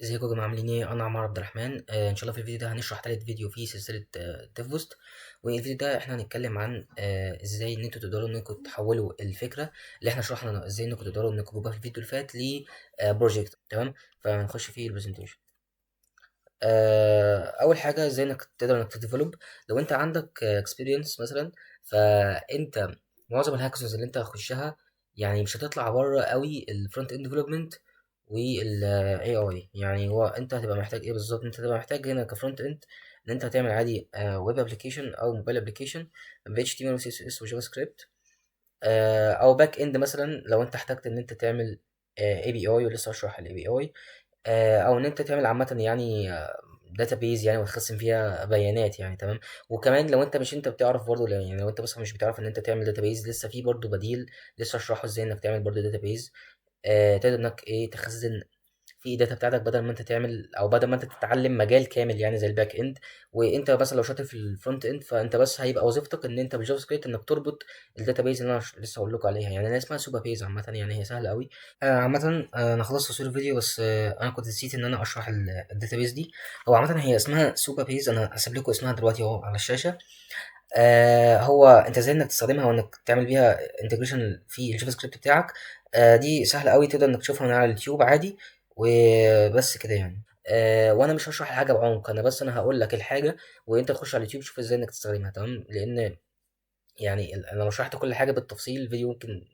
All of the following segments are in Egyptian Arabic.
ازيكم يا جماعه، عاملين ايه؟ انا عمار عبد الرحمن. ان شاء الله في الفيديو ده هنشرح تالت فيديو في سلسلة Devpost. والفيديو ده احنا هنتكلم عن ازاي ان انتوا تقدروا انكم تحولوا الفكرة اللي احنا شرحنا ازاي انكم تقدروا انكم تجيبوها في الفيديو اللي فات ل project. تمام، فهنخش في ال presentation. اول حاجة ازاي انك تقدر انك ت develop. لو انت عندك experience مثلا، فانت معظم ال hackathons اللي انت هتخشها يعني مش هتطلع بره قوي ال front end development وال AI. يعني هو انت هتبقى محتاج ايه بالظبط؟ انت هتبقى محتاج هنا ك front end ان انت هتعمل عادي web application او mobile application ب HTML و CSS و JavaScript، او back end مثلا لو انت احتجت ان انت تعمل API، ولسه هشرح ال API، او ان انت تعمل عامة يعني database يعني وتخزن فيها بيانات يعني. تمام، وكمان لو انت مش انت بتعرف برضه، يعني لو انت مثلا مش بتعرف ان انت تعمل database، لسه في برضه بديل لسه هشرحه ازاي انك تعمل برضه database، تقدر انك ايه تخزن في data بتاعتك بدل ما انت تعمل او بدل ما انت تتعلم مجال كامل يعني زي ال back end. وانت مثلا لو شاطر في ال front end، فانت بس هيبقى وظيفتك ان انت بال JavaScript انك تربط ال database اللي انا لسه هقول لكم عليها، يعني انا اسمها Supabase عامه، يعني هي سهلة قوي. عامة انا خلصت تصوير الفيديو، بس انا كنت نسيت ان انا اشرح ال database دي. هو عامة هي اسمها Supabase، انا هسيب لكم اسمها دلوقتي اهو على الشاشة. هو انت ازاي انك تستخدمها وانك تعمل بيها integration في ال JavaScript بتاعك. دي سهلة قوي، تقدر انك تشوفها من على اليوتيوب عادي وبس كده يعني. وانا مش هشرح الحاجة بعمق، انا بس انا هقول لك الحاجة وانت تخش على اليوتيوب تشوف ازاي انك تستخدمها. تمام، لان يعني انا لو شرحت كل حاجة بالتفصيل الفيديو ممكن،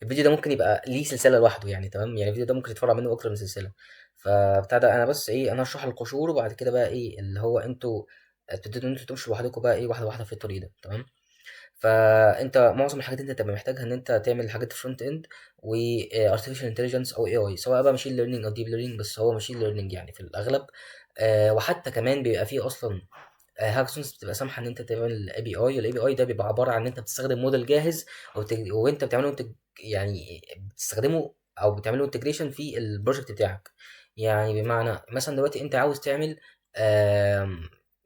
الفيديو ده ممكن يبقى ليه سلسلة لوحده يعني. تمام، يعني الفيديو ده ممكن يتفرع منه اكتر من سلسلة. فبتاع ده انا بس ايه، انا هشرح القشور وبعد كده بقى ايه اللي هو انتوا تبتدوا ان انتوا تمشوا لوحدكم بقى ايه واحدة واحدة في الطريق ده. تمام، فانت معظم الحاجات اللي انت تبقى محتاجها ان انت تعمل حاجات front end و artificial intelligence او AI، سواء بقى machine learning او deep learning، بس هو machine learning يعني في الاغلب. وحتى كمان بيبقى فيه اصلا هاكسونز بتبقى سامحه ان انت تعمل اي بي اي. الاي بي اي ده بيبقى عبارة عن ان انت بتستخدم موديل جاهز وانت بتعمله انت يعني بتستخدمه او بتعمله integration في ال project بتاعك. يعني بمعنى مثلا دلوقتي انت عاوز تعمل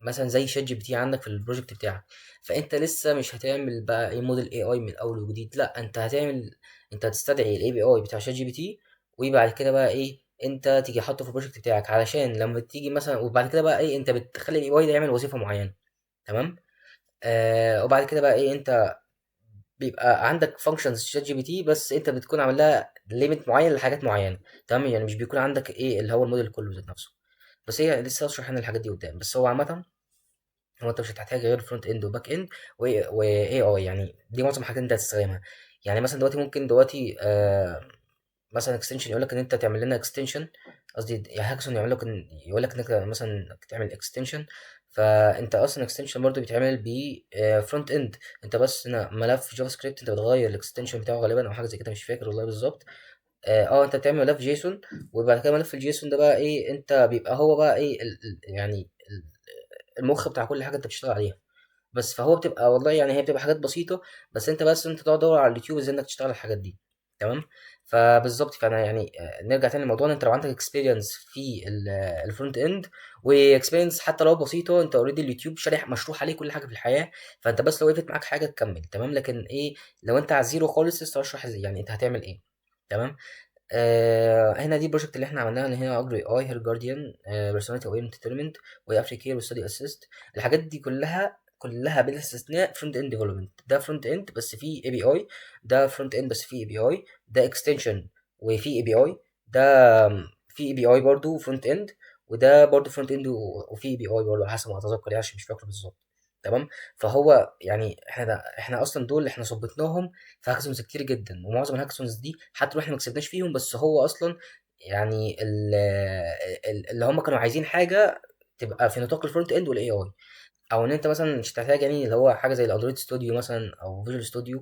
مثلا زي ChatGPT عندك في ال project بتاعك، فانت لسه مش هتعمل بقى ايه model AI من الاول وجديد، لا انت هتعمل، انت هتستدعي ال API بتاع ChatGPT، وبعد كده بقى ايه انت تيجي حاطه في ال project بتاعك، علشان لما تيجي مثلا وبعد كده بقى ايه انت بتخلي ال AI ده يعمل وظيفة معينة. تمام، وبعد كده بقى ايه انت بيبقى عندك functions ChatGPT، بس انت بتكون عامل لها limit معين لحاجات معينة. تمام، يعني مش بيكون عندك ايه اللي هو الموديل كله ذات نفسه. بس هي لسه هشرح انا الحاجات دي قدام. بس هو عامة هو انت مش هتحتاج غير front end و back end و AI، يعني دي معظم الحاجات اللي انت هتستخدمها. يعني مثلا دلوقتي ممكن دلوقتي مثلا extension يقول لك ان انت تعمل لنا extension، قصدي يا هاكسون يعمل لك يقول لك انك مثلا تعمل extension، فانت اصلا extension برضو بيتعمل ب front end، انت بس هنا ملف JavaScript انت بتغير ال extension بتاعه غالبا او حاجة زي كده، مش فاكر والله بالظبط. انت بتعمل ملف JSON، وبعد كده ملف ال JSON ده بقى ايه انت بيبقى هو بقى ايه يعني المخ بتاع كل حاجة انت بتشتغل عليها بس. فهو بتبقى والله يعني هي بتبقى حاجات بسيطة، بس انت بس انت تقعد تدور على اليوتيوب ازاي انك تشتغل على الحاجات دي. تمام، فبالظبط فانا يعني نرجع تاني للموضوع ان انت لو عندك experience في ال front end و experience حتى لو بسيطة، انت already اليوتيوب شارح مشروح عليه كل حاجة في الحياة، فانت بس لو وقفت معاك حاجة تكمل. تمام، لكن ايه لو انت على ال zero خالص لسه هشرح ازاي يعني انت هتعمل ايه. تمام، هنا دي ال project اللي احنا عملناها، اللي هنا Agro AI Hair Guardian personality aware entertainment و Africare و study assist. الحاجات دي كلها بلا استثناء front end development. ده front end بس فيه API، ده front end بس فيه API، ده extension وفيه API، ده فيه API برضه front end، وده برضه front end وفيه API برضه على حسب ما اتذكر يعني عشان مش فاكره بالظبط. تمام، فهو يعني احنا اصلا دول احنا ظبطناهم في هاكاثونز كتير جدا، ومعظم الهاكاثونز دي حتى لو احنا ما كسبناش فيهم، بس هو اصلا يعني اللي هم كانوا عايزين حاجة تبقى في نطاق ال front end وال AI، او ان انت مثلا مش هتحتاج يعني اللي هو حاجة زي ال Android Studio مثلا او Visual Studio،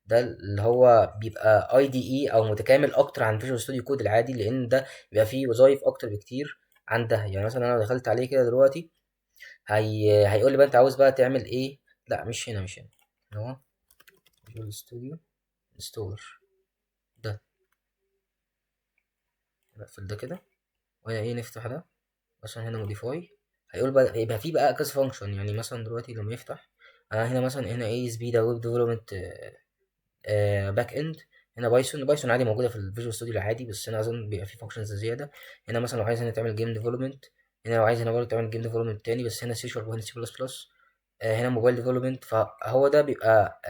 ده اللي هو بيبقى IDE او متكامل اكتر عن Visual Studio Code العادي، لان ده بيبقى فيه وظايف اكتر بكتير عن ده. يعني مثلا انا دخلت عليه كده دلوقتي هيقول لي بقى انت عاوز بقى تعمل ايه. لا مش هنا، مش هنا، هو Visual Studio installer ده، نقفل ده كده، وهنا ايه نفتح ده مثلا هنا modify، هيقول بقى يبقى في بقى كذا function. يعني مثلا دلوقتي لما يفتح انا هنا مثلا هنا ASP ده web development back end، هنا Python، Python عادي موجودة في ال Visual Studio العادي، بس هنا اظن بيبقى فيه functions زيادة. هنا مثلا لو عايز هنا تعمل game development، هنا لو عايز هنا برضه تعمل game development تاني، بس هنا سي شارب وهنا سي بلس بلس. هنا mobile development. فهو ده بيبقى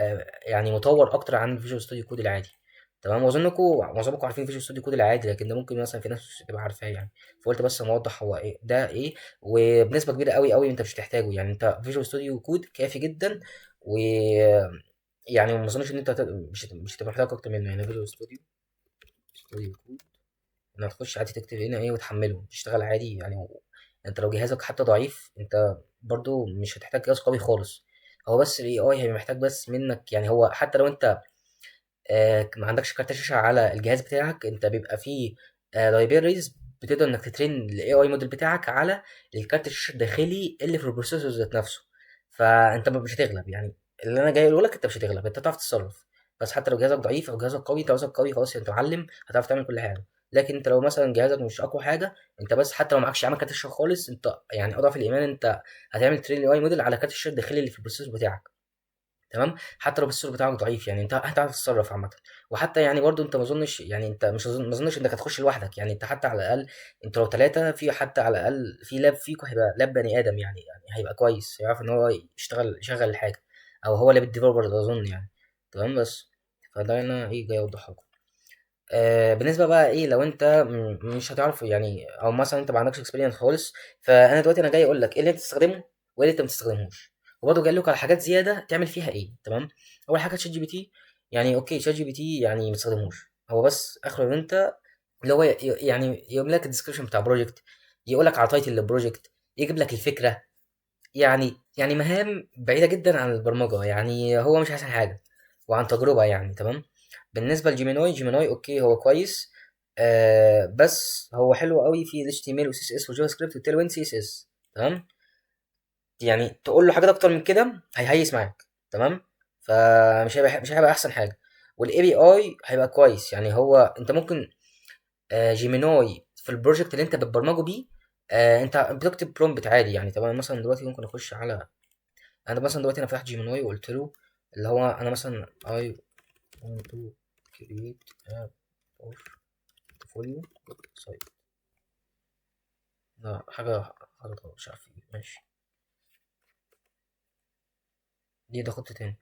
يعني مطور اكتر عن ال Visual Studio Code العادي، تمام. واظنكم معظمكم عارفين Visual Studio Code العادي، لكن ده ممكن مثلا في ناس مش تبقى عارفاه يعني، فقلت بس انا اوضح هو ايه ده ايه. وبنسبة كبيرة قوي قوي انت مش هتحتاجه يعني، انت Visual Studio Code كافي جدا، و يعني ما اظنش ان انت مش هتبقى محتاج اكتر منه يعني. Visual Studio Code انك تخش عادي تكتب هنا ايه وتحمله تشتغل عادي يعني. انت لو جهازك حتى ضعيف انت برضو مش هتحتاج جهاز قوي خالص، هو بس ال AI هيبقى محتاج بس منك يعني. هو حتى لو انت ما عندكش كارت شاشة على الجهاز بتاعك، انت بيبقى فيه libraries بتقدر انك ت train ال AI model بتاعك على الكارت الشاشة الداخلي اللي في ال processor ذات نفسه. فانت مش هتغلب يعني، اللي انا جاي اقوله لك انت مش هتغلب، انت تعرف تتصرف. بس حتى لو جهازك ضعيف او جهازك قوي، انت جهازك قوي خلاص انت معلم، هتعرف تعمل كل حاجة. لكن انت لو مثلا جهازك مش اقوى حاجة، انت بس حتى لو معكش عامل كارت شاشة خالص، انت يعني اضعف الايمان انت هتعمل train ال AI model على كارت الشاشة الداخلي اللي في ال processor بتاعك، تمام. حتى لو ال processor بتاعك ضعيف يعني انت هتعرف تتصرف عامة. وحتى يعني برضو انت ما اظنش يعني، انت مش ما اظنش انك هتخش لوحدك يعني. انت حتى على الاقل انت لو ثلاثة في، حتى على الاقل في lab فيكو هيبقى lab بني ادم يعني، يعني هيبقى كويس، هيعرف ان هو يشتغل يشغل الحاجة، او هو lab ال developer ده اظن يعني، تمام. بس فده انا ايه جاي اوضحه لكم. بالنسبة بقى ايه لو انت مش هتعرف يعني، او مثلا انت ما عندكش experience خالص، فانا دلوقتي انا جاي اقول لك ايه اللي انت تستخدمه وايه اللي انت ما تستخدمهوش، وبرضه جاي لك على حاجات زيادة تعمل فيها ايه، تمام. اول حاجة ChatGPT، يعني okay ChatGPT يعني ما تستخدمهوش، هو بس اخره ان انت اللي هو يعني يقول لك ال description بتاع project، يقول لك على title لل project، يجيب لك الفكرة، يعني مهام بعيدة جدا عن البرمجة يعني، هو مش احسن حاجة وعن تجربه يعني، تمام. بالنسبة ل Gemini، Gemini okay هو كويس، بس هو حلو قوي في ال HTML و CSS و JavaScript و Tailwind CSS، تمام. يعني تقول له حاجات اكتر من كده هيهيس معاك، تمام. فمش هيبقى، مش هيبقى احسن حاجة. وال API هيبقى كويس يعني، هو انت ممكن Gemini في ال project اللي انت بتبرمجه بيه، انت بتكتب prompt عادي يعني، تمام. مثلا دلوقتي ممكن اخش على، انا مثلا دلوقتي انا فتحت Gemini وقلت له اللي هو انا مثلا I want to create a portfolio website، لا حاجة غلط مش عارف ايه، ماشي دي ده خط تاني.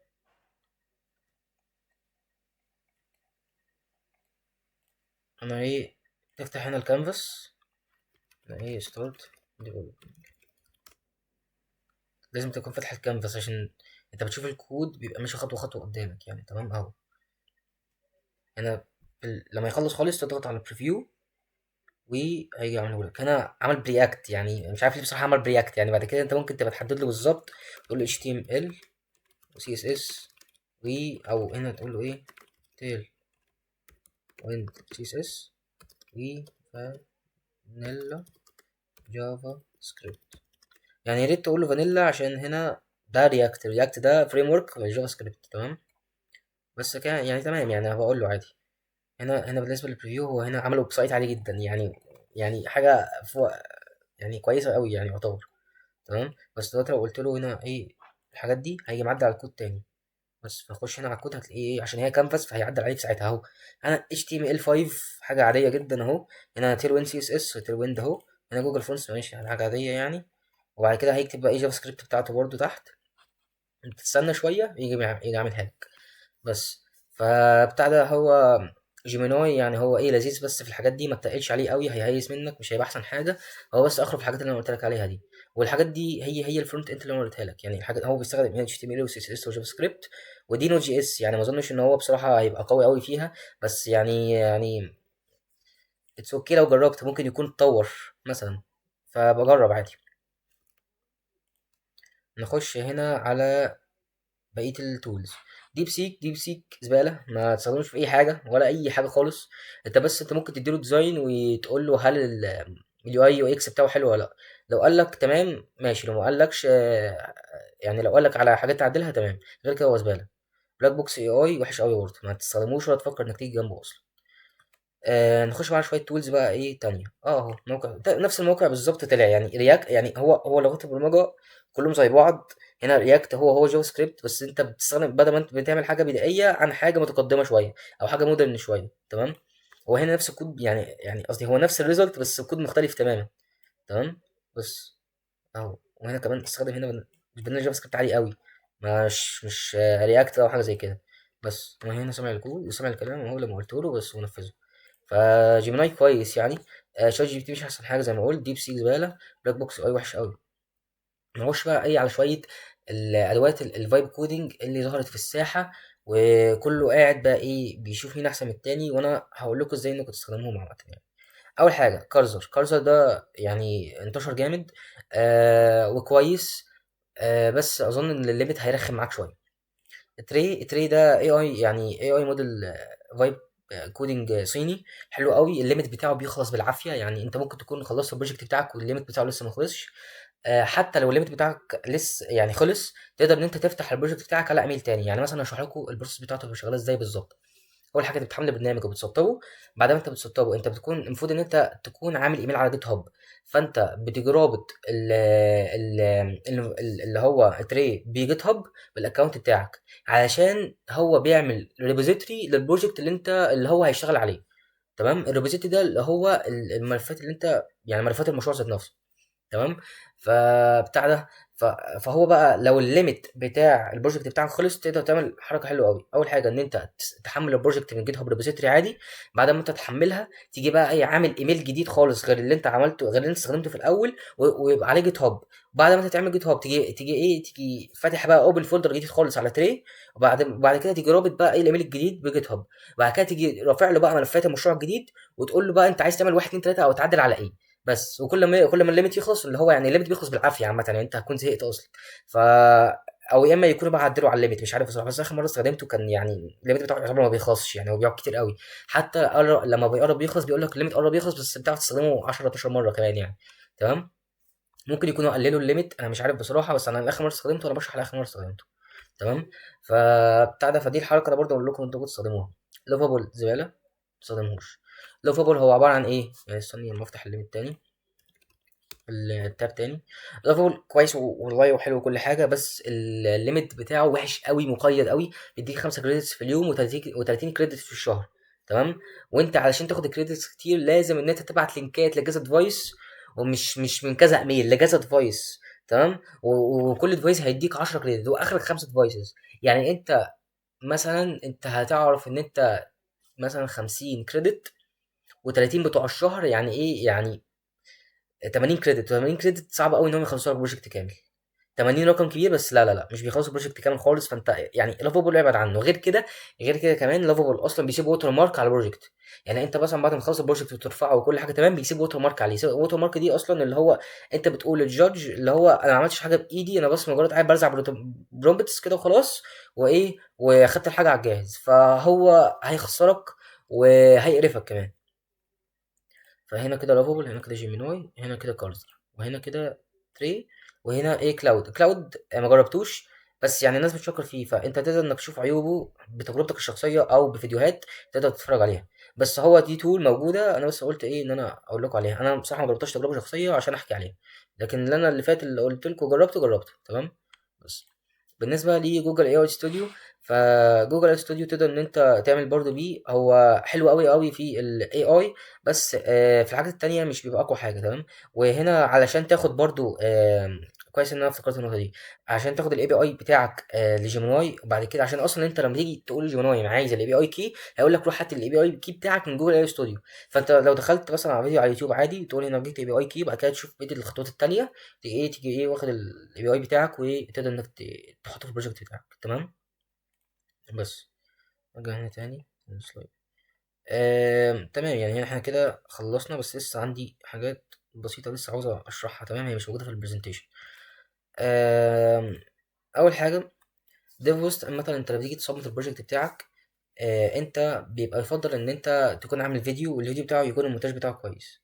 انا ايه تفتح هنا الكانفاس، انا ايه start developing. لازم تكون فاتح الكانفاس عشان انت بتشوف الكود بيبقى ماشي خطوة خطوة قدامك يعني، تمام. اهو هنا لما يخلص خالص تضغط على preview وهيجي يعمله لك. هنا عمل ب React يعني، مش عارف ليه بصراحة عمل ب React يعني. بعد كده انت ممكن تبقى تحدد له بالظبط، تقول له HTML و CSS و، او هنا تقول له ايه Tailwind CSS و vanilla JavaScript يعني. يا ريت تقول له فانيلا عشان هنا ده React، React ده framework JavaScript، تمام. بس كده يعني تمام يعني، انا بقول له عادي. هنا بالنسبة لل preview هو هنا عمل website عالي جدا يعني، يعني حاجة فوق يعني كويسة قوي يعني يعتبر، تمام. بس دلوقتي لو قلت له هنا ايه الحاجات دي هيجي معدي على الكود تاني، بس فخش هنا على الكود هتلاقيه ايه، عشان هي كانفاس فهيعدل عليه في ساعتها اهو. انا HTML5 حاجة عادية جدا اهو، هنا Tailwind CSS Tailwind اهو، هنا Google Fonts ماشي يعني حاجة عادية يعني. وبعد كده هيكتب بقى ايه JavaScript بتاعته برده تحت، تستنى شوية يجي يعملها لك بس. فبتاع ده هو Gemini يعني، هو ايه لذيذ بس في الحاجات دي ما تقلش عليه قوي، هيهيس منك مش هيبقى احسن حاجة. هو بس اخره في الحاجات اللي انا قلت لك عليها دي، والحاجات دي هي ال front end اللي انا قلتها لك يعني. الحاجات هو بيستخدم HTML و CSS و JavaScript ودي Node JS يعني، ما اظنش ان هو بصراحة هيبقى قوي قوي فيها، بس يعني it's okay لو جربت ممكن يكون اتطور مثلا، فبجرب عادي. نخش هنا على بقية ال tools. DeepSeek، DeepSeek زبالة، ما تستخدموش في اي حاجة ولا اي حاجة خالص. انت بس انت ممكن تديله design وتقول له هل ال UI UX بتاعه حلو ولا لا، لو قال لك تمام ماشي، لو ما قالكش، يعني لو قال لك على حاجات تعدلها تمام، غير كده هو زبالة. Blackbox AI وحش قوي برضه، ما تستخدموش ولا تفكر انك تيجي جنبه اصلا. نخش بقى على شوية tools بقى ايه تانية. اهو موقع نفس الموقع بالظبط طلع يعني React، يعني هو لغات البرمجة كلهم زي بعض. هنا React هو JavaScript، بس انت بتستخدم بدل ما انت بتعمل حاجة بدائية عن حاجة متقدمة شوية او حاجة modern شوية. تمام. هو هنا نفس الكود، يعني قصدي هو نفس ال result بس الكود مختلف تماما. تمام. بس اهو، وهنا كمان استخدم هنا vanilla JavaScript عالي قوي، مش React او حاجة زي كده. بس هو هنا سمع الكود وسمع الكلام وهو لما قلت له بس ونفذه. ف Gemini كويس يعني. ChatGPT مش احسن حاجة زي ما قلت، DeepSeek زباله، Blackbox AI وحش قوي. نخش بقى ايه على شوية الادوات ال vibe coding اللي ظهرت في الساحة، وكله قاعد بقى ايه بيشوف مين احسن من التاني، وانا هقول لكم ازاي انكم تستخدموهم عامة يعني. اول حاجة Cursor. Cursor ده يعني انتشر جامد وكويس، بس اظن ان ال limit هيرخم معاك شوية. Trae ده AI، يعني AI model vibe coding صيني حلو قوي. ال limit بتاعه بيخلص بالعافية، يعني انت ممكن تكون خلصت ال project بتاعك وال limit بتاعه لسه ما خلصش. حتى لو ال limit بتاعك لسه يعني خلص، تقدر ان انت تفتح ال project بتاعك على ايميل تاني. يعني مثلا هشرح لكم ال process بتاعته بتبقى شغالة ازاي بالظبط. اول حاجة انت بتحمل البرنامج وبتسطبه. بعد ما انت بتسطبه انت بتكون المفروض ان انت تكون عامل ايميل على GitHub، فانت بتيجي رابط اللي هو Trae ب GitHub بال account بتاعك، علشان هو بيعمل repository لل project اللي انت اللي هو هيشتغل عليه. تمام. ال repository ده اللي هو الملفات اللي انت يعني ملفات المشروع ذات نفسه. تمام. فبتاع ده فهو بقى لو ال limit بتاع ال project بتاعك خلص، تقدر تعمل حركة حلوة قوي. اول حاجة ان انت تحمل ال project من GitHub repository عادي. بعد ما انت تحملها تيجي بقى ايه عامل ايميل جديد خالص غير اللي انت عملته، غير اللي انت استخدمته في الاول، ويبقى عليه GitHub. بعد ما انت تعمل GitHub تيجي ايه تيجي فاتح بقى open folder جديد خالص على Trae، وبعد كده تيجي رابط بقى ايه الايميل الجديد ب GitHub. بعد كده تيجي رافع له بقى ملفات المشروع الجديد، وتقول له بقى انت عايز تعمل 1 2 3 او تعدل على ايه بس. وكل ما كل ما ال limit يخلص، اللي هو يعني ال limit بيخلص بالعافية عامة، يعني انت هتكون زهقت اصلا. ف او يا اما يكونوا بقى عدلوا على ال limit، مش عارف بصراحة، بس اخر مرة استخدمته كان يعني ال limit بتاعه يعتبر ما بيخلصش، يعني هو بيقعد كتير قوي. حتى لما بيقرب يخلص بيقول لك ال limit قرب يخلص، بس بتعرف تستخدمه 10 12 مرة كمان يعني. تمام. ممكن يكونوا قللوا ال limit، انا مش عارف بصراحة، بس انا اخر مرة استخدمته انا بشرح على اخر مرة استخدمته. تمام. فبتاع ده، فدي الحركة ده برضه اقول لكم انتوا تستخدموها. Lovable زبالة، ما تستخدموهوش. Lovable هو عبارة عن ايه؟ يعني استني لما افتح ال limit تاني، ال tab تاني. Lovable كويس والله وحلو وكل حاجة، بس ال limit بتاعه وحش قوي، مقيد قوي. بيديك 5 credits في اليوم و30 credits في الشهر. تمام. وانت علشان تاخد ال credits كتير لازم ان انت تبعت لينكات لكذا device، ومش مش من كذا ايميل لكذا device. تمام. وكل device هيديك 10 credit، واخرك 5 devices. يعني انت مثلا انت هتعرف ان انت مثلا 50 credit و30 بتوع الشهر، يعني ايه؟ يعني 80 credit. 80 credit صعب قوي ان هم يخلصوا لك project كامل. 80 رقم كبير، بس لا لا لا مش بيخلصوا project كامل خالص. فانت يعني Lovable ابعد عنه. غير كده كمان Lovable اصلا بيسيب watermark على ال project. يعني انت مثلا بعد ما تخلص ال project وترفعه وكل حاجة تمام، بيسيب watermark عليه. watermark دي اصلا اللي هو انت بتقول لل judge اللي هو انا ما عملتش حاجة بايدي، انا بس مجرد قاعد برزع prompts كده وخلاص، وايه واخدت الحاجة على الجاهز. فهو هيخسرك وهيقرفك كمان. فهنا كده Lovable، هنا كده Gemini، هنا كده Cursor، وهنا كده Trae، وهنا ايه Claude. Claude ما جربتوش، بس يعني الناس بتشكر فيه، فانت تقدر انك تشوف عيوبه بتجربتك الشخصية او بفيديوهات تقدر تتفرج عليها. بس هو دي tool موجودة، انا بس قلت ايه ان انا اقول لكم عليها. انا بصراحة ما جربتهاش تجربه شخصية عشان احكي عليها، لكن اللي انا اللي فات اللي قلت لكم جربته. تمام. بس بالنسبة ل Google AI Studio، ف Google AI Studio تقدر ان انت تعمل برضو بيه، هو حلو قوي قوي في ال AI، بس في الحاجات التانية مش بيبقى اقوى حاجة. تمام. وهنا علشان تاخد برضو، كويس ان انا افتكرت النقطة دي، عشان تاخد ال API بتاعك ل Gemini، وبعد كده عشان اصلا انت لما تيجي تقول ل Gemini انا عايز ال API key، هيقول لك روح هات ال API key بتاعك من Google AI Studio. فانت لو دخلت مثلا على فيديو على اليوتيوب عادي تقول هنا جيت API key، بعد كده تشوف بقية الخطوات التانية، تيجي ايه واخد ال API بتاعك وتقدر انك تحطه في ال project بتاعك. تمام. بس ارجع هنا تاني slide. تمام. يعني هنا احنا كده خلصنا، بس لسه عندي حاجات بسيطة لسه عاوز اشرحها. تمام. هي مش موجودة في ال presentation. اول حاجة Devpost. مثلا انت لما تيجي ت submit ال project بتاعك، انت بيبقى يفضل ان انت تكون عامل فيديو، والفيديو بتاعه يكون المونتاج بتاعه كويس.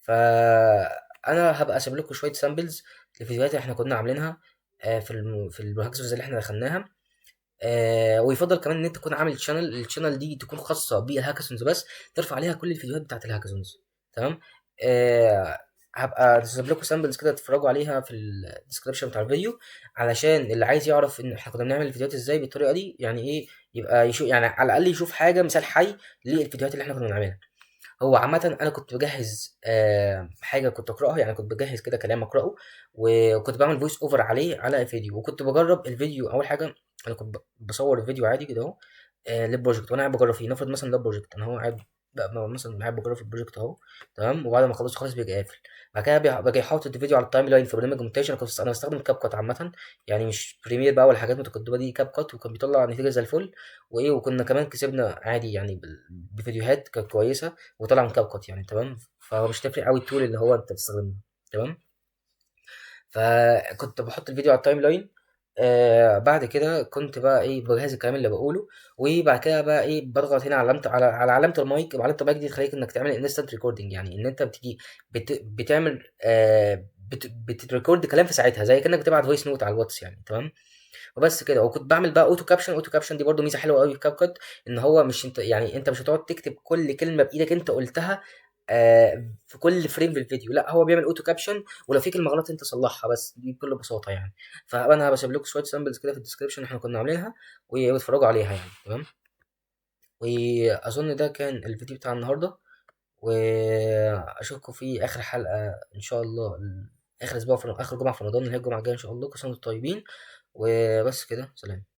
فانا هبقى اسيب لكم شوية samples لفيديوهات احنا كنا عاملينها، في ال hackathons اللي احنا دخلناها. ويفضل كمان ان انت تكون عامل channel، ال channel دي تكون خاصة بالهاكاثونز بس، ترفع عليها كل الفيديوهات بتاعت الهاكاثونز. تمام. آه هبقى اسيب لكم samples كده تتفرجوا عليها في ال description بتاع الفيديو، علشان اللي عايز يعرف ان احنا كنا بنعمل الفيديوهات ازاي بالطريقة دي، يعني ايه، يبقى يشوف، يعني على الاقل يشوف حاجة مثال حي للفيديوهات اللي احنا كنا بنعملها. هو عامة أنا كنت بجهز حاجة كنت أقرأها، يعني كنت بجهز كده كلام أقرأه، وكنت بعمل voice over عليه على الفيديو، وكنت بجرب الفيديو. أول حاجة أنا كنت بصور الفيديو عادي كده أهو، لل project وأنا قاعد بجرب فيه. نفرض مثلا ده project، أنا هو قاعد بقى مثلا قاعد بجرب في ال project أهو. تمام. وبعد ما أخلصه خالص بيجي قافل، بعد كده باجي حاطط الفيديو على ال timeline في برنامج مونتاج. أنا بستخدم CapCut عامة، يعني مش Premiere بقى ولا حاجات متقدمة، دي CapCut، وكان بيطلع نتيجة زي الفل. وإيه، وكنا كمان كسبنا عادي يعني بفيديوهات كانت كويسة وطلع من CapCut يعني. تمام. فهو مش تفرق قوي ال tool اللي هو انت بتستخدمه. تمام. فكنت بحط الفيديو على ال timeline. بعد كده كنت بقى ايه بجهز الكلام اللي بقوله، وبعد كده بقى ايه بضغط هنا على علامة، على علامة المايك. وعلامة المايك دي تخليك انك تعمل instant recording، يعني ان انت بتيجي بتعمل بت record كلام في ساعتها، زي كانك بتبعت voice note على الواتس يعني. تمام. وبس كده. وكنت بعمل بقى auto caption. auto caption دي برده ميزة حلوة قوي في CapCut، ان هو مش انت يعني انت مش هتقعد تكتب كل كلمة بايدك انت قلتها في كل frame في الفيديو، لا هو بيعمل auto caption، ولو في كلمة غلط انت صلحها، بس دي بكل بساطة يعني. فانا هسيب لكم شوية samples كده في ال description احنا كنا عاملينها، واتفرجوا عليها يعني. تمام. واظن ده كان الفيديو بتاع النهارده، واشوفكم في اخر حلقة ان شاء الله، اخر اسبوع في اخر جمعه في رمضان اللي هي الجمعة الجاية ان شاء الله. كل سنة وانتم طيبين، وبس كده، سلام.